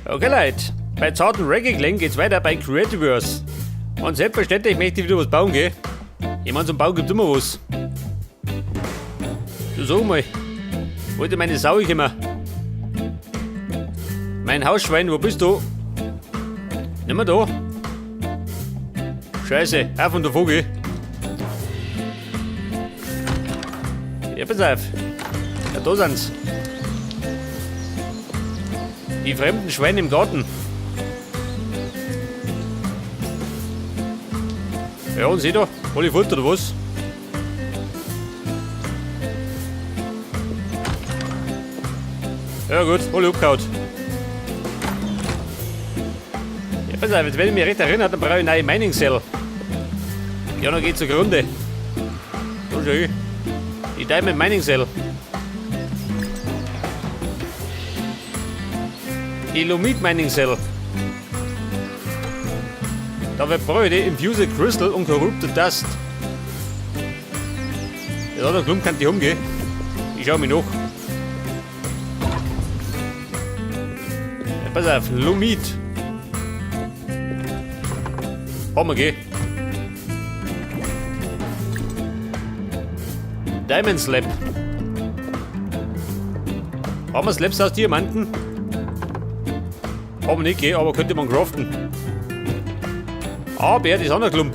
Okay, Leute, bei zarten Reggae-Klängen geht's weiter bei Creativerse. Und selbstverständlich möchte ich wieder was bauen, gell? Ich meine, zum Bauen gibt's immer was. Du sag mal, wollte meine Sau ich immer. Mein Hausschwein, wo bist du? Nimmer da. Scheiße, auf und der Vogel. Ja, pass auf. Ja, da sind's. Die fremden Schweine im Garten. Ja, und sieh da, alle fort oder was? Ja gut, alle abgehauen. Ja, pass auf, jetzt wenn ich mich recht erinnere, dann brauche ich eine neue Mining Cell. Ja, dann geht zugrunde. Da schau ich. Die Diamond Mining Cell. Die Lumit Mining Cell. Da wird brauche ich die Infused Crystal und Corrupted Dust. Ja, der Klump kann die umgehen. Ich schau mich noch. Ja, pass auf, Lumit. Haben wir, gell? Diamond Slab. Haben wir Slabs aus Diamanten? Haben wir nicht, gell? Aber könnte man craften. Aber das ist auch noch ein Klump.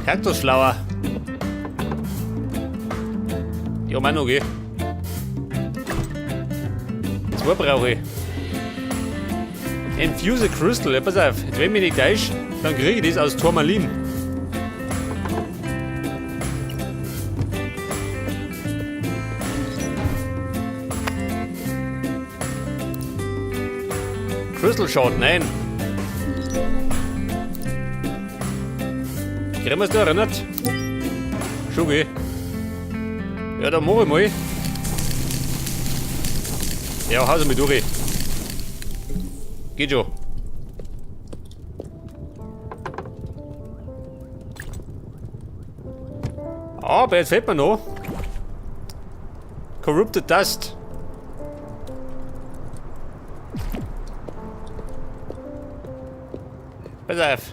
Kaktusflower. Die haben wir auch noch, gell? Zwei brauche ich. Infuse Crystal, ja, pass auf, jetzt wenn ich mich nicht täusche, dann kriege ich das aus Turmalin. Crystal Shard, nein. Kriegen wir's da erinnert? Schon, gell? Ja, dann mach ich mal. Ja, hau's mal durch. Geht schon. Aber jetzt fehlt mir noch Corrupted Dust. Pass auf.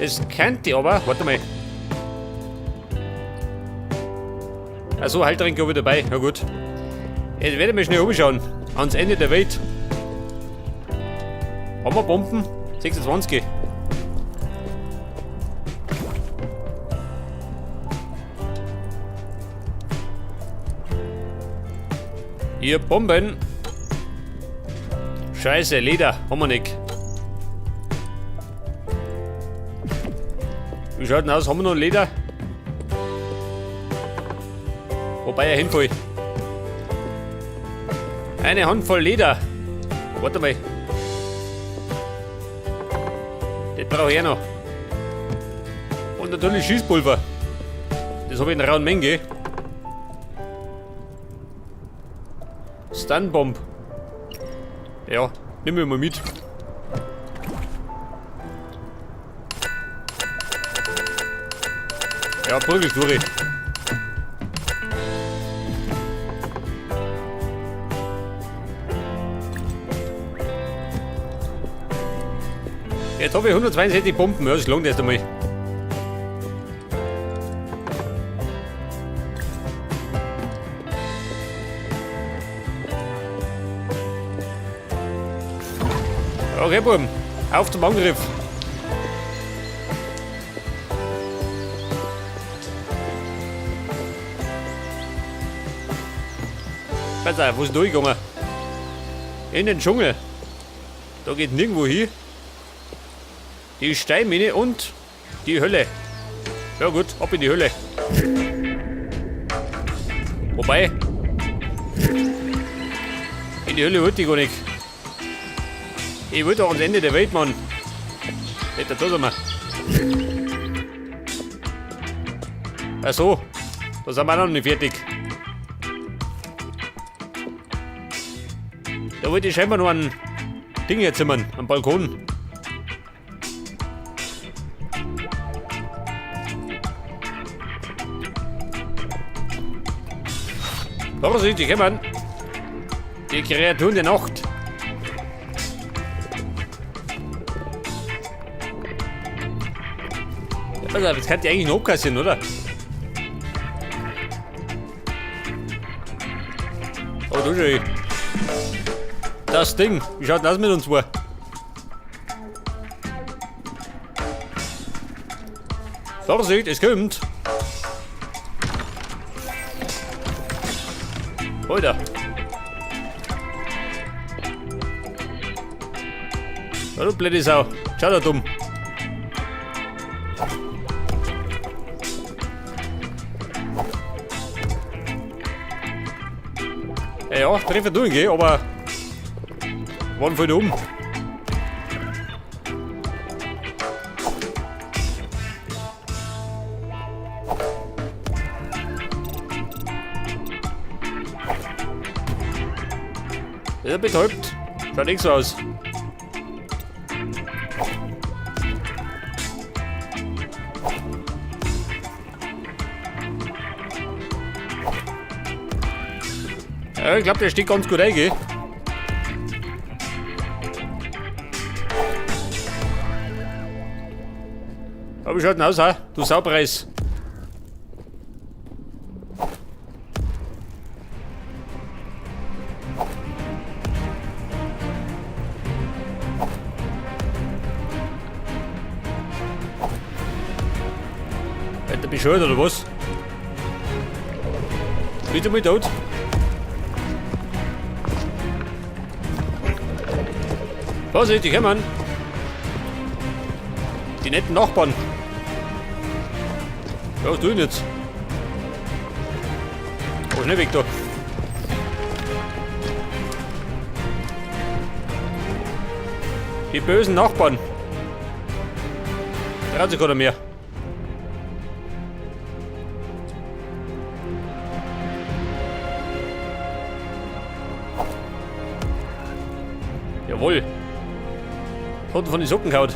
Es könnte aber, warte mal. Achso, Heiltränke habe ich dabei. Na gut. Jetzt werde ich mich schnell umschauen. Ans Ende der Welt. Haben wir Bomben? 26. Hier, Bomben. Scheiße, Leder haben wir nicht. Wie schaut denn aus? Haben wir noch Leder? Wobei er hinfällt. Eine Handvoll Leder. Warte mal. Das brauche ich auch noch. Und natürlich Schießpulver. Das habe ich in rauen Menge. Stunbomb. Ja, nehmen wir mal mit. Ja, prügel durch. Jetzt habe ich 162 Bomben, ja, das langt erst einmal. Okay, Buben, auf zum Angriff. Pass auf, wo ist denn durchgegangen? In den Dschungel. Da geht nirgendwo hin. Die Steinmine und die Hölle. Ja gut, ab in die Hölle. Wobei, in die Hölle wollte ich gar nicht. Ich will doch ans Ende der Welt, Mann. Nicht da sind wir. Ach so, da sind wir auch noch nicht fertig. Da wollte ich scheinbar noch ein Ding herzimmern, am Balkon. Vorsicht, die kommen. Die Kreaturen der Nacht. Ja, pass auf, das kann die eigentlich noch abkassieren, oder? Oh, du schon. Das Ding. Wie schaut denn das mit uns vor? Vorsicht, es kommt. Alter. Ja, du blöde Sau. Schau da dumm. Ja, ja, Treffer tun, gell, aber wann fällt um? Ist er betäubt? Schaut nicht so aus. Ja, ich glaube, der steht ganz gut ein, gell? Aber wie schaut denn aus, ha? Du Saupreis. Hat der bescheuert oder was? Bitte mal tot. Vorsicht, die kommen. Die netten Nachbarn. Ja, was tue ich denn jetzt? Oh, schnell weg da. Die bösen Nachbarn. Traut sich keiner mehr. Jawohl. Hat von den Socken gehauen.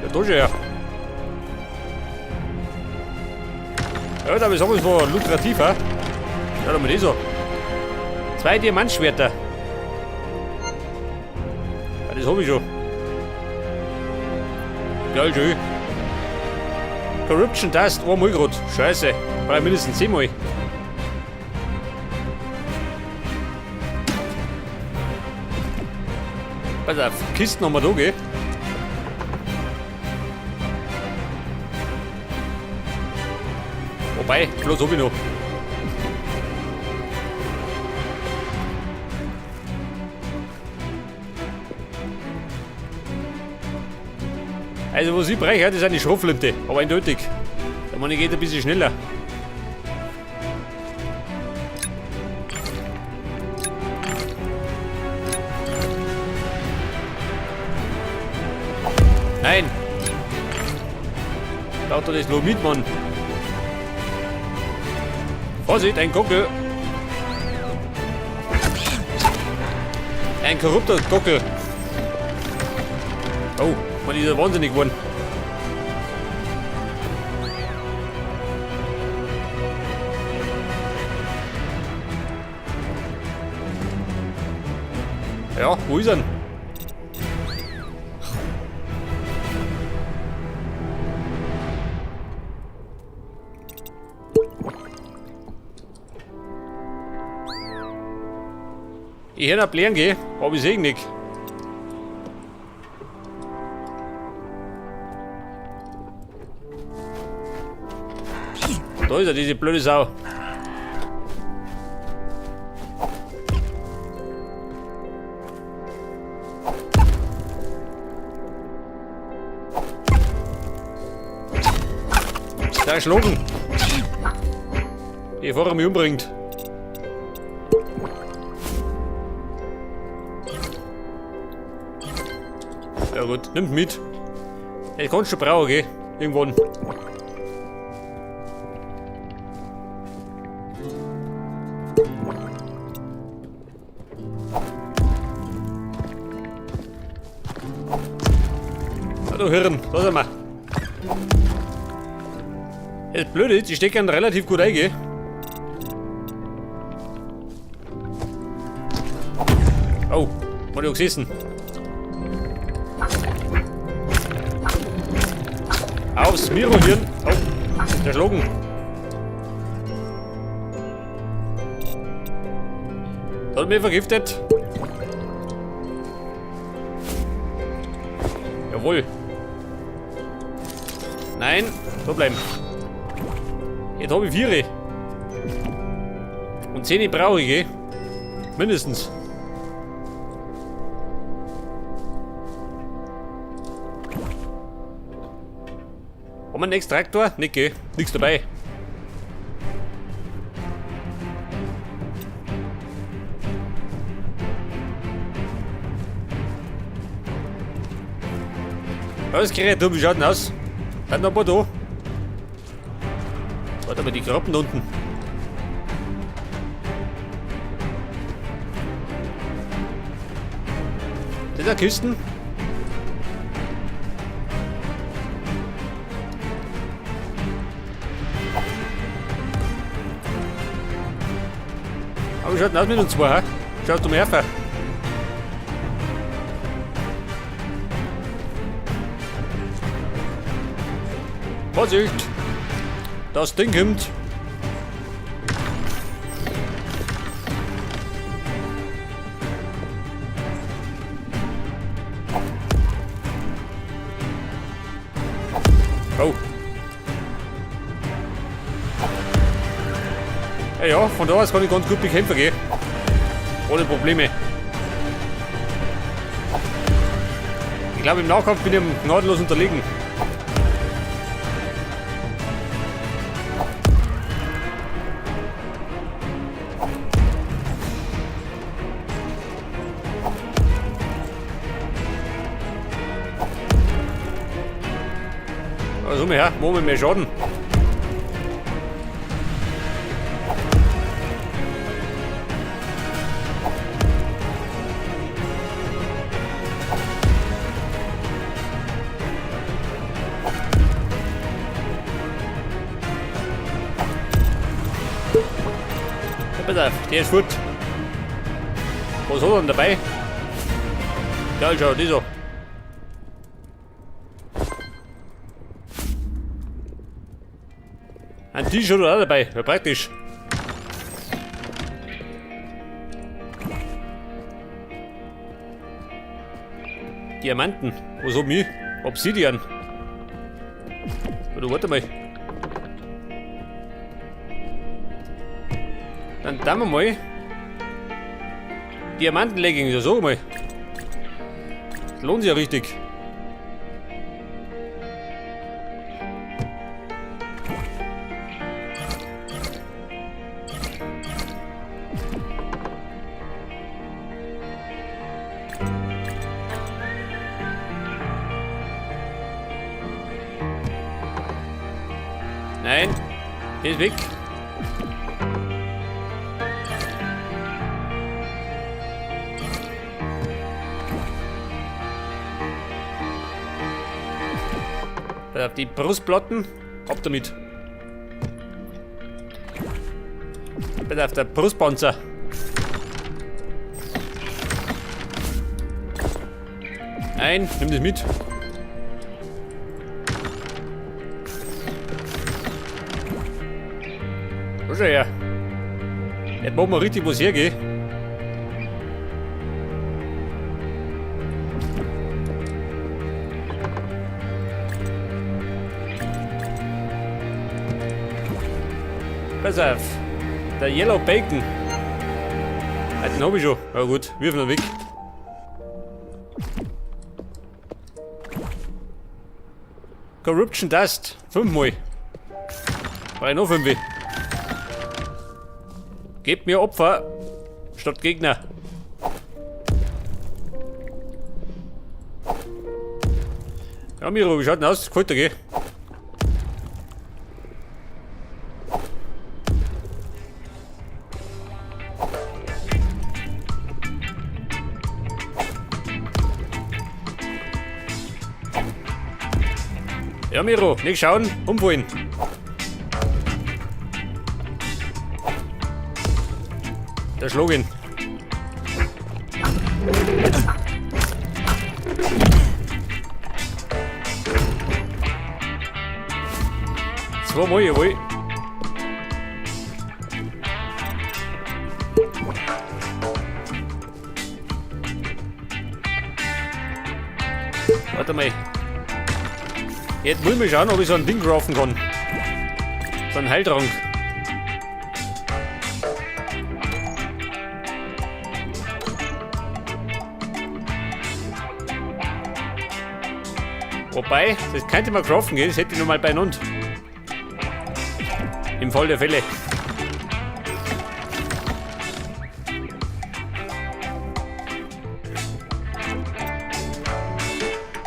Ja, da schon her. Ja, da ist war lukrativ, hä? Ja, da mal das so. 2 Diamantschwerter. Ja, das hab ich schon. Geil, schön. Corruption Dust, einmal grad. Scheiße. Brauch ich mindestens 10-mal. Pass auf, Kisten haben wir da, gell? Wobei, bloß hab ich noch. Also was ich brauche, das ist eine Schrotflinte, aber eindeutig. Der Mann geht ein bisschen schneller. Nein! Lauter das nur mit, Mann. Vorsicht, ein Gockel! Ein korrupter Gockel! Oh, man ist ja wahnsinnig geworden. Ja, wo ist er denn? Ich hör noch blären gehen, aber ich seh ihn nicht. Da ist er, diese blöde Sau. Da erschlagen. Bevor er mich umbringt. Ja gut, nimmt mit. Ich kann's schon brauchen, gell? Irgendwann. Na du Hirn, da sind wir. Das Blöde ist, die stecken relativ gut ein, gell? Oh, hab ich gesessen. Aufs Miro-Hirn. Oh, der Schlogen. Hat mich vergiftet. Jawohl. Nein, so bleiben. Jetzt habe ich 4. Und 10 brauche ich, gell? Mindestens. Haben wir einen Extraktor? Nicht, gell? Nix dabei. Was Kreatur, wie schaut denn aus? Sind noch ein paar da? Warte mal, die Krabben da unten. Das sind Kisten. Aber wie schaut denn aus mit uns zwei, hä? Schaut du mal her. Vorsicht! Das Ding kommt! Oh. Ja, ja, von da aus kann ich ganz gut bekämpfen gehen. Ohne Probleme. Ich glaube, im Nahkampf bin ich gnadenlos unterlegen. Also her, machen wir mehr Schaden. Ja, pass auf, der ist fort. Was hat er denn dabei? Ja, schau, dieser. Ein T-Shirt auch dabei, ja praktisch. Diamanten, was hab ich? Obsidian. Oder warte mal. Dann tun wir mal. Diamantenleggings, ja sag mal. Das lohnt sich ja richtig. Nein, der ist weg. Die Brustplatten, ab damit. Pass auf, der Brustpanzer. Nein, nimm das mit. Wo schau her? Jetzt machen wir richtig was hergehen. Pass auf, der Yellow Bacon. Ah, den hab ich schon. Ja gut, wirf ihn weg. Corruption Dust. 5-mal. Brauch ich noch 5. Gebt mir Opfer statt Gegner. Ja, Miro, wie schaut denn aus? Gefällt dir, gell? Ja, Miro, nicht schauen, umfallen. Der schlug ihn. Zweimal, jawohl. Warte mal. Jetzt muss ich mal schauen, ob ich so ein Ding craften kann. So einen Heiltrank. Wobei, das könnte man craften gehen, das hätte ich noch mal beieinander. Im Fall der Fälle.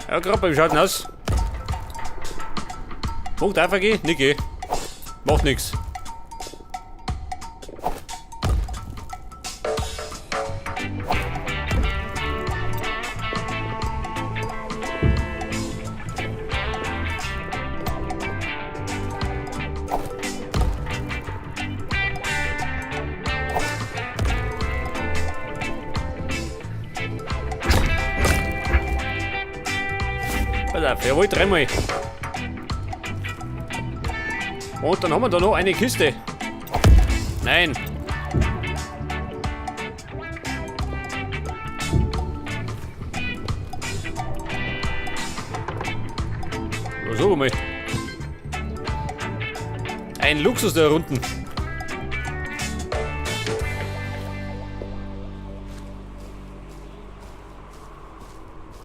Ja, gerade beim Schauen aus. Macht einfach gehen? Nicht gehen. Macht nix. Pass auf, jawohl, dreimal. Und dann haben wir da noch eine Kiste. Nein. So mal. Ein Luxus da unten.